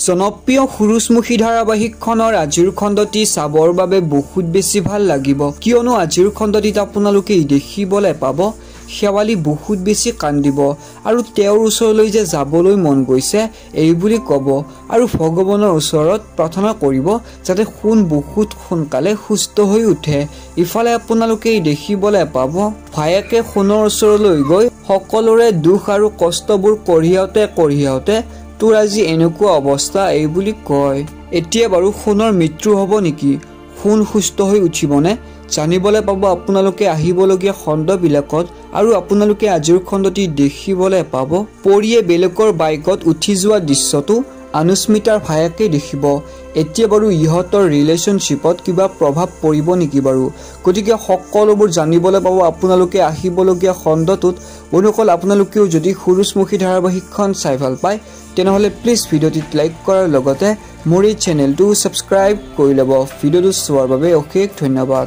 জনপ্ৰিয় সুৰুজমুখী ধাৰাবাহিকখনৰ আজিৰ খণ্ডটি চাবৰ বাবে বহুত বেছি ভাল লাগিব, কিয়নো আজিৰ খণ্ডটিত আপোনালোকে দেখিবলৈ পাব শেৱালি বহুত বেছি কান্দিব আৰু তেওঁৰ ওচৰলৈ যে যাবলৈ মন গৈছে এই বুলি ক'ব আৰু ভগৱানৰ ওচৰত প্ৰাৰ্থনা কৰিব যাতে সোণ বহুত সোনকালে সুস্থ হৈ উঠে। ইফালে আপোনালোকে দেখিবলৈ পাব ভায়েকে সোণৰ ওচৰলৈ গৈ সকলোৰে দুখ আৰু কষ্টবোৰ কঢ়িয়াওঁতে কঢ়িয়াওঁতে তোৰ আজি এনেকুৱা অৱস্থা এই বুলি কয়। এতিয়া বাৰু সোণৰ মৃত্যু হ'ব নেকি, সোণ সুস্থ হৈ উঠিবনে, জানিবলৈ পাব আপোনালোকে আহিবলগীয়া খণ্ডবিলাকত। আৰু আপোনালোকে আজিৰ খণ্ডটি দেখিবলৈ পাব পৰিয়ে বেলেগৰ বাইকত উঠি যোৱা দৃশ্যটো অনুস্মিতাৰ ভায়েকে দেখিব। এতিয়া বাৰু ইহঁতৰ ৰিলেশ্যনশ্বিপত কিবা প্ৰভাৱ পৰিব নেকি বাৰু, গতিকে সকলোবোৰ জানিবলৈ পাব আপোনালোকে আহিবলগীয়া খণ্ডটোত। বন্ধুসকল, আপোনালোকেও যদি সুৰুজমুখী ধাৰাবাহিকখন চাই ভাল পায় তেনেহ'লে প্লিজ ভিডিঅ'টিত লাইক কৰাৰ লগতে মোৰ এই চেনেলটো ছাবস্ক্ৰাইব কৰি ল'ব। ভিডিঅ'টো চোৱাৰ বাবে অশেষ ধন্যবাদ।